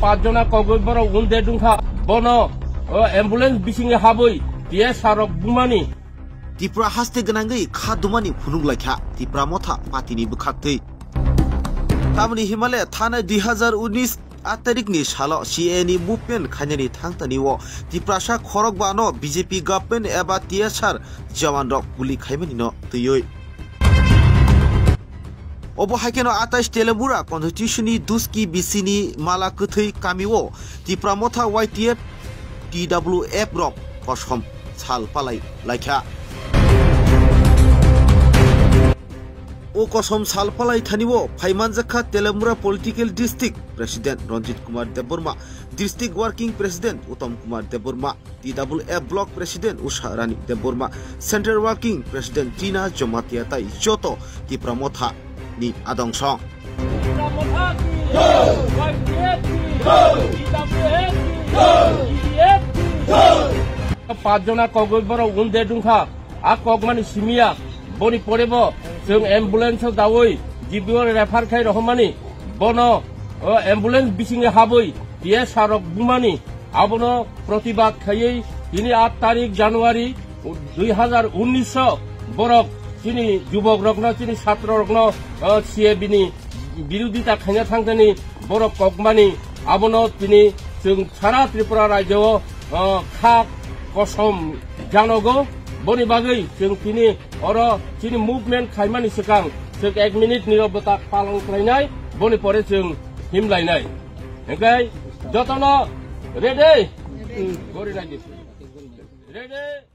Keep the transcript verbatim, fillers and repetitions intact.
Pach jona kogwi borok wounded wngkha. Bono, o, ambulance bisingo habwi T S R rok bumani. Tripura haste gwnangwi kha dumani phunuk laikha Tipra Motha party ni bwkhaktwi. Tamoni himale thanai dui hazar unis aat tarikni salo C A A ni movement khainani thangtani o Tiprasa khorok bano B J P government eba T S R jawan rok guli khaimani no twiwi. Obo hai kheno atais Telebura constitution ni Duski bisini mala kwthwi kamio Tipra Motha Y T F T W F rok kosom sal palai laikha. O kosom sal palai thani o phaimanjakha Telebura political district president Ranjit Kumar Debbarma, district working president Uttam Kumar Debbarma, T W F Block President Usha Rani Debbarma, Central Working President Tina Jamatia tai joto Tipra Motha ni adong song. Pach jona kogwi borok wounded wngkha, a kokmani simiya, boni porebo chwng ambulance o dawi G B O refer khai rohormani, bono, o, ambulance bisingo habwi T S R rok bumani, abono protibad khaiwi tini aat tarik January dui hazar unnish o borok chini jubok rokno, chini satro rokno, o, C A B ni birodita khaina thangtani borok kokmani, abono tini chwng sara Tripura rajyo o, o, kha kosom janogo. Boni bagwi chwng tini oro chini movement khaimani swkang chwng ek minute nirobota palon khlainai, boni pore chwng himlainai. Hingkhe jotono ready? Gori nai di. Ready?